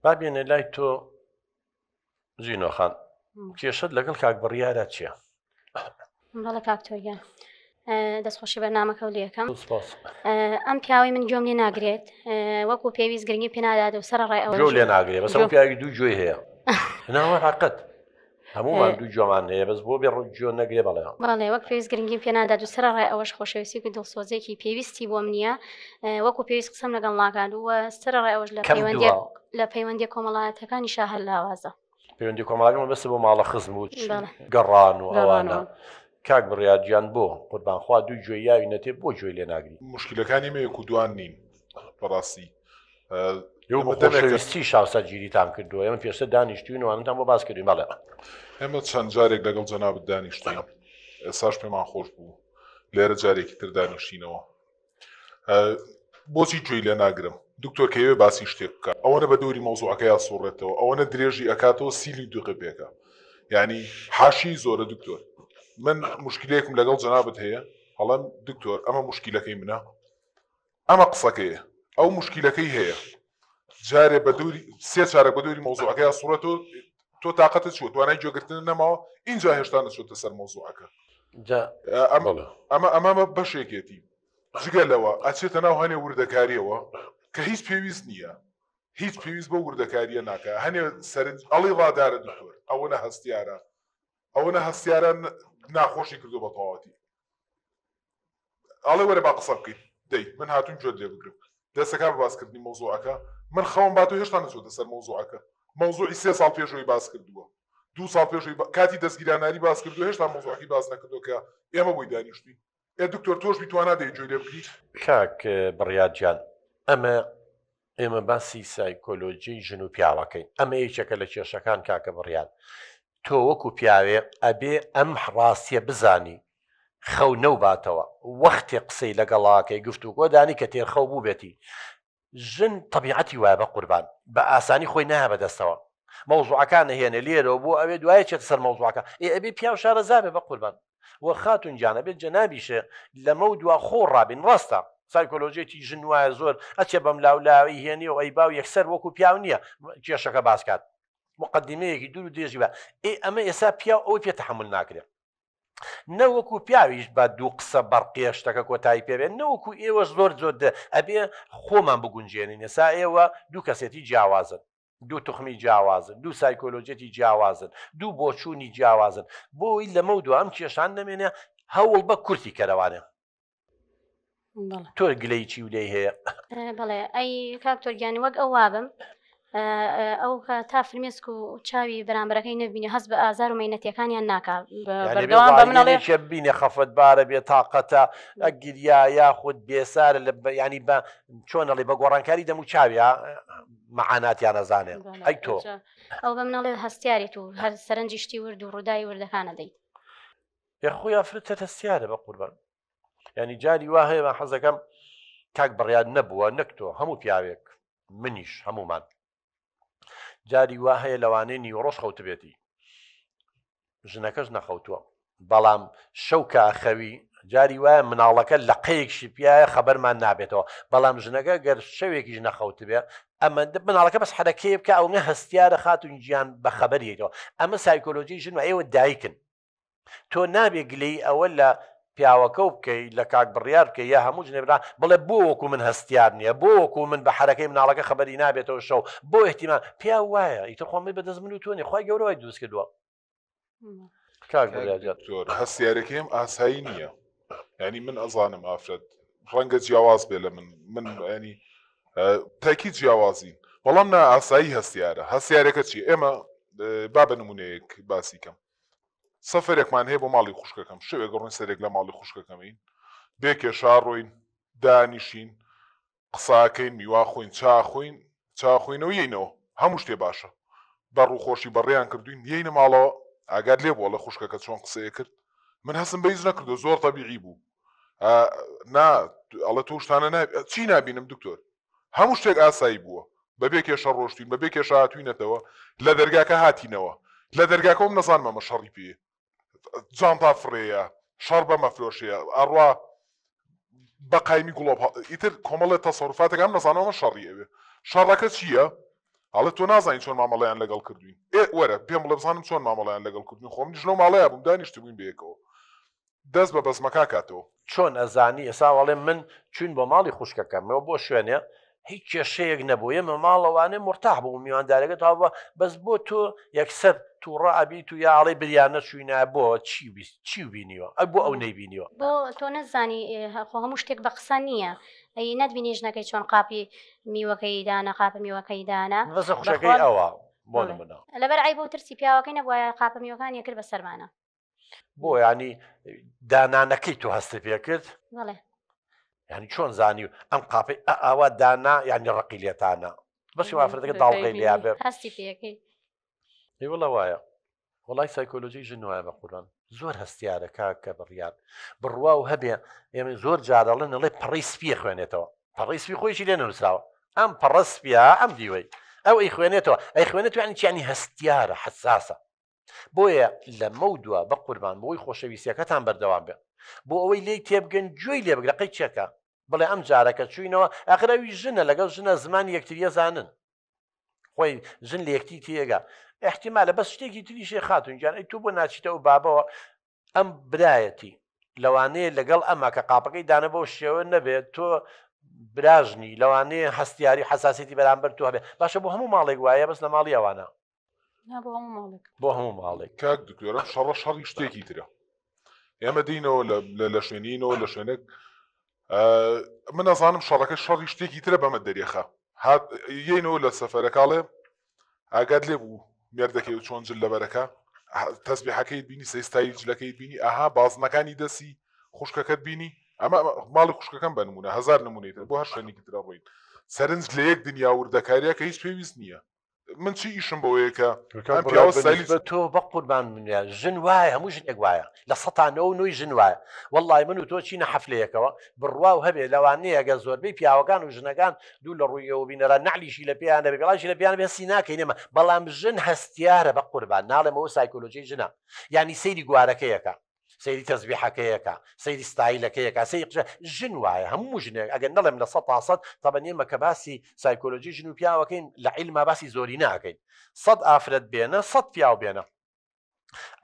با بێنە لای تۆ زینۆ خان کێشەت لەگەڵ کاک بڕیارە چییە؟ بەڵێ کاک تۆگیان دەستخۆشی بەرنامەکە و لەکەم ئەم پیاوەی من گوێم لێ ناگرێت وەکو پێویست گرنگی پێنادات و سەر ڕای ئەوە لێ ناگرێت بەس پیاوی دوو گوێی هەیە ناوە حقت هەمومان دوو جۆمان هەیە بەس بۆ بێ ڕوو گوێ نەگرێ بەڵێ بەڵێ وەک پێویست گرنگی پێنادات و سەر ڕای ئەوەش خۆشەویستیکی دڵسۆزێکی پێویستی بۆم نییە وەکو پێویست قسەم لەگەڵ ناکات و سەر ڕای ئەوەش لە پەیوەندی لە پەیوەندی کۆمەڵایەتەکانی شاهر لاوازە. پەیوەندی کۆمەڵایەتی مەبەستە بۆ ماڵە خزم و گەڕان و ئەوانە کاک بڕیار گیان بۆ قوربان خوا دوو گوێی یاوی نەتێ بۆ گوێی لێ ناگری. موشکیلەکانی ئێمە یەک و دوان نین بەڕاستی. ئێوە بە خۆشەویستی شاوسەرگیریتان کردووە ئێمە پێشتر دانیشتوین و ئەمەتان بۆ باس کردوین بەڵێ. ئێمە چەند جارێک لەگەڵ جەنابت دانیشتوین ئێستاش پێمان خۆش بوو لێرە جارێکی تر دانیشتینەوە. بۆچی گوێی لێ ناگرم دکتۆر کەوێ باسی شتێک بکە ئەوەنە بە دەوری مەوزوعەکەیا سوڕێتەوە ئەوەنە درێژی ئەکاتەوە سیلی دوقی پێکە یعنی حاشی زۆرە دکتۆر من مشکلەیەکم لەگەڵ جەنابت هەیە هەڵم دکتۆر ئەمە مشکلەکەی منە ئەمە قسەکەیە ئەو مشکلەکەی هەیە جارێ بە دووری سێ چارە بە دووری مەوزوعەکەیا سوڕێتەوە تۆ تااقەتە چوە توانای گوێگرتن نەماوە اینجا هێشتا نەچۆتە سەر مەوزوعەکە ئەمە ئەمە بەشێکێتی جگە لەوە ئەچێتە ناو هەنێ وردەکاریەوە کە هیچ پێویست نییە هیچ پێویست بۆ وردەکاریە ناکە هەنێ سەرنج ئەڵی ڕادارە دکتۆر ئەوە نە هەستیارە ئەوە نە هەستیارە ناخۆشی کردو بە تەواوەتی ئەڵێ وەرە با قسە بکەین دەی من هاتووم گوێت لێ بگرم دەستەکە بە باسکردنی مەوزوعەکە من خەوم باتۆ هێشتا نەچۆتە سەر مەوزوعەکە مەوزوعی سێ ساڵ پێشەوەی باس کردووە دوو ساڵ پێشەوەی کاتی دەستگیراناری باس کردووە هێشتا مەوزوعەکەی باس نەکردووە کە ئێمە بۆی دانیشتوین ئێ دکتۆر تۆش بیتوانا دەی گوێی لێ بگریت؟ کاک بڕیار گیان ئەمە ئێمە باسی سایکۆلۆجی ژن و پیاوەکەین ئەمە یەکێکە لە کێشەکان کاکە بڕیار تۆ وەکو پیاوێ ئەبێ ئەم ڕاستیە بزانی خەو نەوباتەوە وەختێ قسەی لەگەڵاکەی گفتوگۆ دانی کە تێرخەو بووبێتی ژن تەبیعەتی وایە بەقوربان بە ئاسانی خۆی نایە بەدەستەوە مەوزوعەکان نەهێنێ لێرەوە بۆ ئەوێ دوایە چێتە سەر مەوزوعەکە ئێ ئەبێ پیاو شارەزا بێ بەقوربان وە خاتون گیان ئەبێت جەنابیشێ لەمە و دوا خۆ ڕابین ڕاستە سایکۆلۆژیەتی ژن وایە زۆر ئەچێ بەم لاو لاوی هێنێ و ئەیبا و یەکسەر وەکو پیاو نییە کێشەکە باس کات مقدمەیەکی دوور و درێژی بە ئێ ئەمە ئێستا پیاو ئەوەی پێ تەحمل ناکرێ نەوەکو پیاویش بە دوو قسە بەڕقیە شتەکە کۆتایی پێ بێت نەوەکو ئێوەش زۆر زۆر ئەبێ خۆمان بگونجێنین ئێستا ئێوە دوو کەسێتی جیاوازن دوو توخمی جیاوازن دوو سایکۆلۆجیەتی جیاوازن دوو بۆچوونی جیاوازن بۆی لەمە و دوام کێشان نەمێنێ هەوڵ بە کورتی کەرەوانێ تۆ گلەی چی و لێی هەیە؟ بەڵێ ئەی کاک تۆرگیان وەک ئەو وابم ئەو تا فرمێسک و چاوی بەرامبەرەکەی نەبینێ هەست بە ئازار و مەینەتیەکانیان ناکا بەردەوام بە منەڵێ بینێ خەفەت بارە بێ تاقەتە ئەگریا یاخود بێسارە لە ینی بە چۆنەڵی بە گۆڕانکاری دەم و چاویا مەعاناتیان ئەزانێ ئەی تۆ ئەو بە منەڵێ هەستیاریت و هەر سەرنجی شتی ورد و ڕووداوی وردەکانە دەیت یاخۆ ئافرەتە هەستیارە بە قوربان ینی جاری وا هەیە من حەزەکەم کاک بڕیار نەبووە نەک تۆ هەموو پیاوێک منیش هەمومان جاری وا هەیە لەوانەیە نیوەڕۆژ خەوتبێتی ژنەکەش نەخەوتووە بەڵام شەو کە ئەخەوی جاری وایە مناڵەکە لە قەیەکشی پیایە خەبەرمان نابێتەوە بەڵام ژنەکە گەر شەوێکیش نەخەوتبێ ئەمە مناڵەکە بەس حرەکەی بکە ئەو نە هەستیارە خاتون گیان بە خەبەریەوە ئەمە سایکۆلۆژی ژن و ئێوە دایکن تۆ نابێ گلەیی ئەوە لە پیاوەکەو بکەی لە کاک بڕیار بکەی یا هەموو جنێ برا بڵێ بۆ وەکو من هەستیار نییە بۆ وەکو من بە حەرەکەی مناڵەکە خەبەری نابێتەوە شەو بۆ احتیما پیاو وایە ئیتر خۆم بەدەست من و تۆ نیە خوای گەورە وای دروست کردووە کاک بڕیار گیان. دکتۆر هەستیارەکەیم ئاسایی نییە یعنی من ئەزانم ئافرەت ڕەنگە جیاواز بێ لە من من ینی تاکی جیاوازین بەڵام نا ئاسایی هەستیارە هەستیارەکە چی ئێمە با بە نمونەیەک باسی کەم سەفەرێکمان هەیە بۆ ماڵی خوشکەکەم شەوێک ڕۆین سەرێک لە ماڵی خوشکەکەمین بێ کێشا ڕۆین دانیشین قساکەین میوا خۆین چا خۆین چا خۆینەوە یینەوە هەموو شتێ باشە بە ڕووخۆشی بەڕێیان کردوین یینە ماڵەوە ئاگات لێ بووە لە خوشکەکە چۆن قسەیە کرد من هەستم بە هیچ نەکردو زۆر تەبیعی بوو نا ئەڵێ تۆ شتانە چی نابینم دکتۆر هەموو شتێک ئاسایی بووە بەبێ کێشە ڕۆشتین بەبێ کێشە هاتوینەتەوە لە دەرگاکە هاتینەوە لە دەرگاکەوەم نەزانم ئەمە شەڕی پێ جانتا فڕێیە شەڕ بە مەفرۆشەیە ئەڕوا بە قایمی گوڵۆپ ئیتر کۆمەڵێ تەسەروفاتەکە ئەم نەزانم ئەمە شەڕی ئەوێ شەڕەکە چییە؟ ئەڵێ تۆ نازانی چۆن مامەڵەیان لەگەڵ کردوین ئێ وەرە پێم بڵێ بزانم چۆن مامەڵەیان لەگەڵ کردوین خۆ منیش لەو ماڵەیا بووم دانیشتبووین بەیەکەوە دەست بە بەزمەکە کاتەوە. چۆن ئەزانی ئێسا ئەڵێ من چوین بۆ ماڵی خوشکەکەمەوە بۆ شوێنێ هیچ کێشەیەک نەبوو ئێمە ماڵەوانێ مورتاح بوو میواندارەکە تەواو بووە بەس بۆ تۆ یەکسەر تووڕە ئەبیت و یا ئەڵێی بریا نەچووینە بۆ چی بیست چی بینیوە ئەی بۆ ئەو نەیبینیوە؟ بۆ تۆ نەزانی خۆ هەموو شتێک بە قسە نییە ئەی نەتبینی ژنەکەی چۆن قاپی میوەکەی دانا قاپە میوەکەی دانا بەسە خوشەکەی ئەوە بۆ نمونە لەبەر عیب و ترسی پیاوەکەی نەبوایە قاپە میوەکانی کرد بە سەرمانە بۆ ینی دانانەکەی تۆ هەستە پێ کرد بەڵێ ینی چۆن زانی و ئەم قاپی ئاوا دانا ینی ڕقی لێتانە بەسی وافرەتەکە داڵغەی لیا بێ هەستی پێەکەی ئەی وەڵا وایە وەڵای سایکۆلۆژی ژن وایە بە قوربان زۆر هەستیارە کاکە بڕیار بڕوا و هەبێ ئێمە زۆر جارەڵێن ئەڵێ پەڕی سپیە خوێنێتەوە پەڕی سپی خۆیشی لێ نەنووسراوە ئەم پەڕە سپیە ئەم دیوەی ئەو ئەی خوێنێتەوە ئەی خوێنێت یعنی چیانی هەستیارە حەساسە بۆیە لەمە و دوا بە قوربان بۆی خۆشەویستیەکەتان بەردەوام بێ بۆ ئەوەی لێی تێبگەن گوێی لێ بگرە قەی چێکە بڵێ ئەم جارەکە چوینەوە ئاخر ئەوی ژنە لەگەڵ ژنە زمانی یەکتریە زانن خۆی ژن لە یەکتی تێگا احتیمالە بەس شتێکی تریشێ خاتون گیان ئەی تۆ بۆ ناچیتە ئەو بابەوە ئەم برایەتی لەوانەیە لەگەڵ ئەمە کە قاپەکەی دانە بەو شێوە نەبێت تۆ براژنی لەوانەیە هەستیاری حساسێتی بەرامبەر تۆ هەبێ باشە بۆ هەموو ماڵێک وایە بەس لە ماڵی ئەوانە بۆ هەموو ماڵێک بۆ هەموو ماڵێک کاک دکتۆر ئەم شەڕە شەڕی شتێکی ترە ئێمە دینەوە لە شوێنینەوە لە شوێنێک من ئەزانم شەڕەکە شەڕی شتێکی ترە بەمە دەرێخە هات یینەوە لە سەفەرەکاڵێ ئاگات لێ بوو مێردەکەی و چۆن جل لەبەرەکە تەسبیحەکەیت بینی سەیستایی جلەکەیت بینی ئەها بازنەکانی دەسی خوشکەکەت بینی ئەمە ماڵی خوشکەکەم بە نمونە هەزار نمونەی تر بۆ هەر شوێنێکی ترە ڕۆین سەرنج لە یەک دنیا وردەکاریە کە هیچ پێویست نییە من چی ئیشم بەوەیە کە ئەم پیاوە ستایلی تۆ بە قوربان منە ژن وایە هەموو ژنێک وایە لە سەتا نۆ نۆی ژن وایە وەڵی من و تۆ چینە حەفلەیەکەوە بڕوا و هەبێ لەوانەیە گە زۆربەی پیاوەکان و ژنەکان دوو لە ڕوویەوە بینەرە نەعلیشی لە پێیان نەبێ بەڵاشی لە پێیان بێ هەستی ناکەین ئێمە بەڵام ژن هەستیارە بە قوربان ناڵێمەوە سایکۆلۆژی ژنە یعنی سەیری گوارەکەیەکە سەیری تەزبیحەکەیەکە سەیری ستایلەکەیەکە سەیری قژە ژن وایە هەموو ژنێک ئەگەر نەڵێم لە سە تا سەد تەبەن ئێمە کە باسی سایکۆلۆژی ژن و پیاوەکەین لە عیلما باسی زۆری ناکەین سەد ئافرەت بێنە سەد پیاو بێنە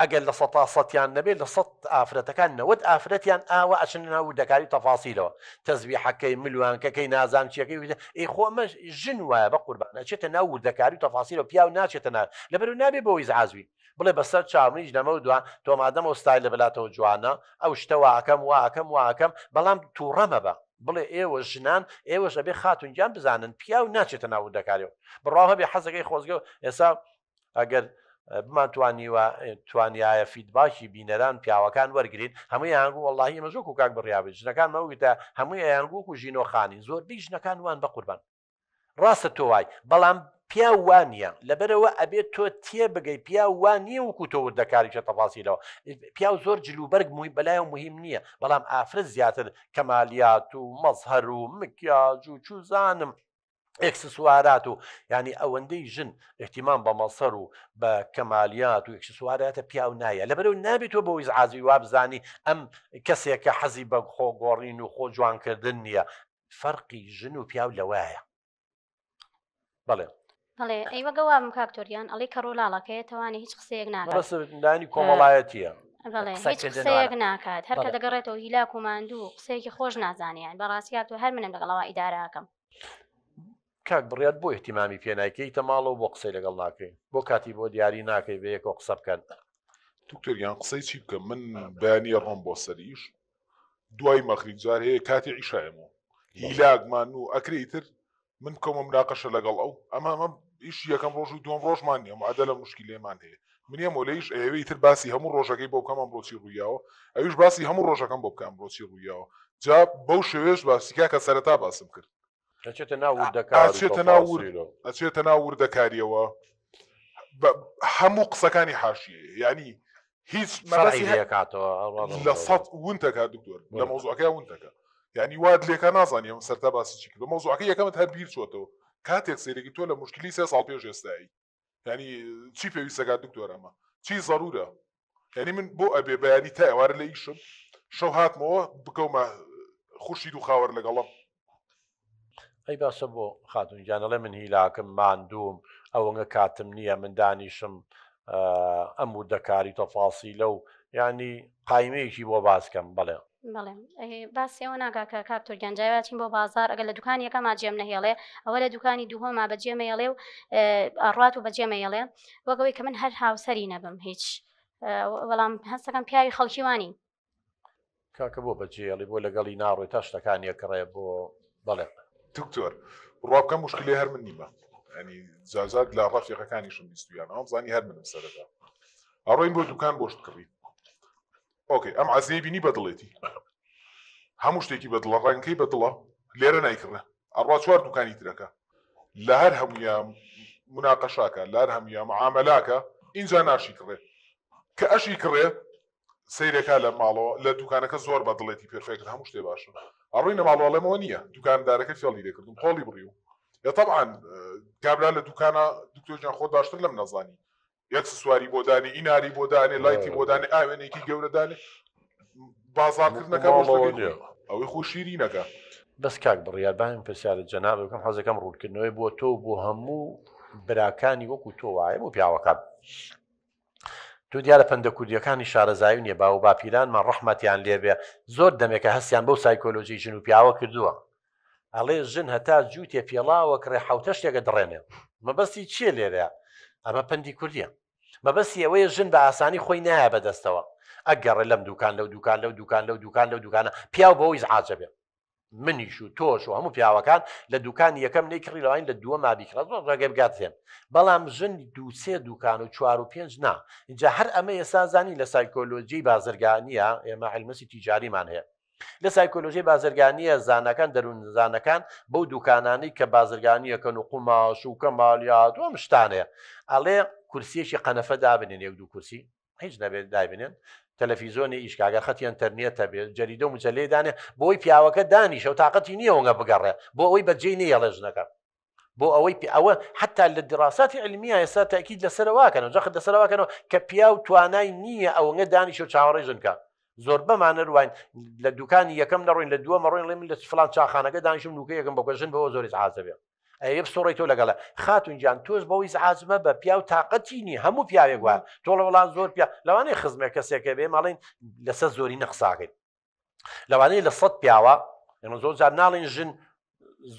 ئەگەر لە سەتا سەتیان نەبێت لە سەد ئافرەتەکان نەوەت ئافرەتیان ئاوا ئەچن ناو وردەکاری تەفاسیلەوە تەزبیحەکەی ملوانکەکەی نازان چیەکەی ئەی خۆ ئەمە ژن وایە بە قوربان ئەچێتە ناو وردەکاری و تەفاسیلەوە پیاو ناچێتە ناو لەبەرو نابێ بەوەی ئیزعاج بی بڵێ بەسەر چاو منیش لەمەو دوا تۆ مادەم ئەو ستایلە بەلاتەوە جوانە ئەو شتە وا ئەکەم وا ئەکەم وا ئەکەم بەڵام توڕە مەبە بڵێ ئێوە ژنان ئێوەش ئەبێ خاتون گیان بزانن پیاو ناچێتە ناو وردەکاریەوە بڕواو هەبێ حەزەکەی خۆزگە ئێسا ئەگەر بمان توانیوە توانایە feedback ی بینەران پیاوەکان وەرگین هەموویان گو وەڵی ئێمە زۆک و کاک بڕیاوی ژنەکان مەوگتە هەموویان گوک و ژینۆخانی زۆربەی ژنەکان وان بە قوربان ڕاستە تۆ وای بەڵام پیاو وا نییە لەبەرەوە ئەبێت تۆ تێبگەی پیاو وا نییە وەکو تۆ وردەکاریشە تەفاسیلەوە پیاو زۆر جلوبەرگ مهم بەلایەوە مهم نییە بەڵام ئافرەت زیاتر کەمالیات و مەزهەر و مکیاج و چوزانم ئێکسسوارات و ینی ئەوەندەی ژن احتیمام بە مەسەر و بە کەمالیات و ئێکسسواراتە پیاو نایە لەبەرەوە نابێت تۆ بۆ ئیزعاجی وابزانی ئەم کەسێکە حەزی بە خۆ گۆڕین و خۆ جوانکردن نییە فەرقی ژن و پیاو لەوایە بەڵێ. بەڵێ ئەی وەگە وابم کاک تۆریان ئەڵێ کەڕ و لاڵەکەیە تەوانی هیچ قسەیەک ناکات بەس لایەنی کۆمەڵایەتیە بەڵێ هیچ قسەیەک ناکات هەر کە دەگەڕێتەوە هیلاک و ماندوو قسەیەکی خۆش نازانێ یان بەڕاستی کاک تۆ هەر منم لەگەڵەوە ئیدارەکەم کاک بڕیار بۆ اهتمامی پێ نایکەیتە ماڵەوە بۆ قسەی لەگەڵ ناکەی بۆ کاتی بۆ دیاری ناکەی بە یەکەوە قسە بکەن دکتۆر گیان قسەی چی بکەم من بەیانی ڕۆم بۆ سەریش دوای مەغریب جار هەیە کاتی عیشایەمەوە هیلاکمان و ئەکرێ ئیتر من بکەمە مناقەشە لەگەڵ ئەو ئەمە ئەمە ئیش یەکەم ڕۆژ و دووەم ڕۆژمان نییە معادلە مشکلێمان هەیە من یەمەوە لە ئیش ئەیەوێ ئیتر باسی هەموو ڕۆژەکەی بۆ بکەم ئەمڕۆ چی ڕوویاوە ئەویش باسی هەموو ڕۆژەکەم بۆ بکە ئەمڕۆ چی ڕوویاوە جا بەو شێوەیەش باسی کاکە سەرەتا باسم کرد ئەچێتە ناو وردەکاری ئەچێتە ناو ورد ئەچێتە ناو وردەکاریەوە هەموو قسەکانی حاشیە یعنی هیچ مەبەستی کاتەوە لە سەد ونتەکە دکتۆر لە مەوزوعەکە ونتەکە یعنی وات لێکە نازانی ئەم سەرتا باسی چی کرد مەوزوعەکە یەکەمت هەر بیر چۆتەوە کاتێک سەیرێکی تۆ لە مشکلی سێ ساڵ پێش ئێستایی یعنی چی پێویستەکات دکتۆر ئەمە چی زەرورە یعنی من بۆ ئەبێ بەیانی تا ئێوارە لە ئیشم شەو هاتمەوە بکەومە خوشی دوو خاوەر لەگەڵم. ئەی باشە بۆ خاتون گیان ئەڵێ من هیلاکم ماندووم. ئەوەنگە کاتم نییە من دانیشم ئەم وردەکاری تەفاسیلە و یانی قایمەیەکی بۆ باس کەم بەڵێ. بەڵێ باسی ئەوە ناکا کە کاک تورکیان جای باچین بۆ بازار ئەگەر لە دوکانی یەکەما جێم نەهێڵێ ئەوە لە دوکانی دووهەما بەجێ مەیەڵێ و ئەڕات و بەجێ مەیەڵێ وەک ئەوەی کە من هەر هاوسەری نەبم هیچ بەڵام هەستەکەم پیاوی خەڵکی وانی. کاکە بۆ بەجێڵی بۆ لەگەڵی ناڕۆی تا شتەکان یەکڕێ بۆ بەڵێ. دکتۆر بڕوا بکەم مشکلی هەر من نیمە ینی جازار لە ڕەفیقەکانیشم بیستویان ئەوم زانی هەر منم سەرەتا ئەڕۆین بۆ دوکان بۆشت کڕی ئۆکەی ئەم عەزیەی بینی بەدڵێتی هەموو شتێکی بەدڵە ڕەنگەکەی بەدڵە لێرە نایکڕێ ئەڕوا چوار دوکانی ترەکە لە هەر هەموویا مناقەشاکە لە هەر هەموویا معامەلاکە ئینجا ناشی کڕێ کە ئەشی کڕێ سەیرێکا لە ماڵەوە لە دوکانەکە زۆر بە دڵێتی perfect هەموو شتێ باشە ئەڕۆینە ماڵەوە ئەڵێمەوە نییە دوکاندارەکە فێڵی لێکردم قۆڵی بڕیوم یا طبعا کابرا لە دوکانە دکتۆر گیان خۆت باشتر لەم نەزانی ئێکسسواری بۆ دانێ ئیناری بۆ دانێ light ی بۆ دانێ ئاوێنێکی گەورە دانێ بازاڕکردنەکە بۆ شتەکەی خۆی ئەوەی خۆی شیرینەکە. بەس کاک بڕیار با من پرسیارت جەنابت بکەم حەزەکەم ڕوونکردنەوەی بۆ تۆ و بۆ هەموو براکانی وەکو تۆ وایە بۆ پیاوەکان تۆ دیارە پەندە کوردیەکانی شارەزایی نییە باو باپیرانمان ڕەحمەتیان لێبێ زۆر دەمێکە هەستیان بەو سایکۆلۆژی ژن و پیاوە کردووە ئەڵێ ژن هەتا جووتێ پێڵاوە کڕێ حەوتە شتێکە دڕێنێ مەبەستی چییە لێرە ئەمە پەندی کوردیە مەبەستی ئەوەیە ژن بە ئاسانی خۆی نایە بەدەستەوە ئەگەڕێ لەم دوکان لەو دوکان لەو دوکان لەو دوکان لەو دوکانە پیاو بەوەی ئیزعاجە بێ منیش و تۆش و هەموو پیاوەکان لە دوکانی یەکەم نەیکڕی لەوانین لە دووەم مابیکڕە زۆر ڕێگەی بگات هێن بەڵام ژن دوو سێ دوکان و چوار و پێنج نا اینجا هەر ئەمە ئێستا زانی لە سایکۆلۆژی بازرگانیە ئێمە علمەسی تیجاریمان هەیە لە سایکۆلۆژیی بازرگانییە زاناکان دەروونزانەکان بەو دوکانانەی کە بازرگانییەکەن و قوماش و کەمالیات و ئەم شتانەیە ئەڵێ کورسیەکی قەنەفە دابنێن یەک دوو کورسی هیچ نەبێت دایبنێن تەلەفیزۆنی ئیش کاگەر خەتی ئەنتەرنێتە بێت جەریدە و مجلەی دانێ بۆی پیاوەکە دانیشە و تااقەتی نییە ئەوە بگەڕێ بۆ ئەوەی بەجێی نەیەڵێ ژنەکە بۆ ئەوەی پێ ئەوە حتا لە دراساتی علمیە ئێستا تاکید لەسەر واکەنەوە جەخت لەسەر واکەنەوە کە پیاو توانای نییە ئەوەنگە دانیش و چاوەڕێ ژنکە زۆربەمانە ڕواین لە دوکانی یەکەم نەڕۆین لە دووەمە ڕۆین ڵێ من لە فلان چاخانەکە دانیشم نوکە یەکەم بۆکە ژن بەوە زۆری ئیزعاج دەبێ ئەیە بسوڕی تۆ لەگەڵە خاتون گیان تۆش بەوەی ئیزعاج مەبە پیاو تاقەتی نییە هەموو پیاوێک وایە تۆ لە وڵات زۆر پیا لەوانەیە خزمێک کەسێکە بێ ماڵین لەسەر زۆری نەقساکەین لەوانەیە لە سەد پیاوە ئێمە زۆر جار ناڵین ژن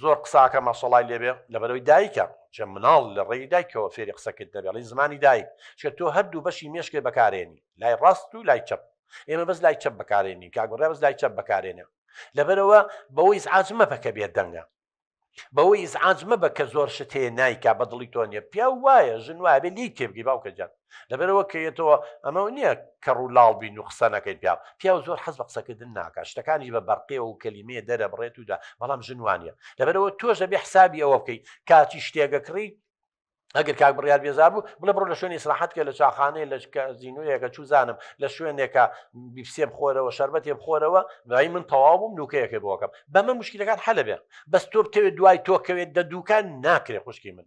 زۆر قساکە ماشەڵای لێبێ لەبەرەوەی دایکە چە مناڵ لە ڕێی دایکەوە فێری قسەکرد دەبێڵی زمانی دایک چکە تۆ هەردوو بەشی مێشکێ بەکارێنی لای ڕاست و لای چەپ ئێمە بەس لای چەپ بەکارێنی کاگوڕێ بەس لای چەپ بەکارێنێ لەبەرەوە بەوەی ئیزعاج مەبە کە بێ دەنگە بەوەی ئیزعاج مەبە کە زۆر شت هەیە نایکا بە دڵی تۆ نییە پیاو وایە ژن وایە بێ لێی تێبگەی باوکە گیان لەبەرەوە کە یەتەوە ئەمە نییە کە ڕوو لاڵ بین و قسە نەکەین پیاو پیاو زۆر حەز بە قسەکردن ناکات شتەکانیش بە بەرقێ و کەلیمەیە دەرەبڕێت و دا بەڵام ژن وانە لەبەرەوە تۆش دەبێ حسابی ئەوە بکەیت کاتی شتێکە کڕی ئەگەر کاک بڕیار بێزار بوو بڵێ بڕۆ لە شوێنی ئیسراحەت کە لە چاخانەیە لە کازینۆیەکە چوزانم لە شوێنێکە بیپسێ بخۆرەوە شەربەتێ بخۆرەوە دوایی من تەواو بووم نوکەیەکە بۆکەم بەمە مشکلەکان حەلە بێ بەس تۆ بتەوێت دوای تۆ کەوێت دە دوکان ناکرێ خوشکی من.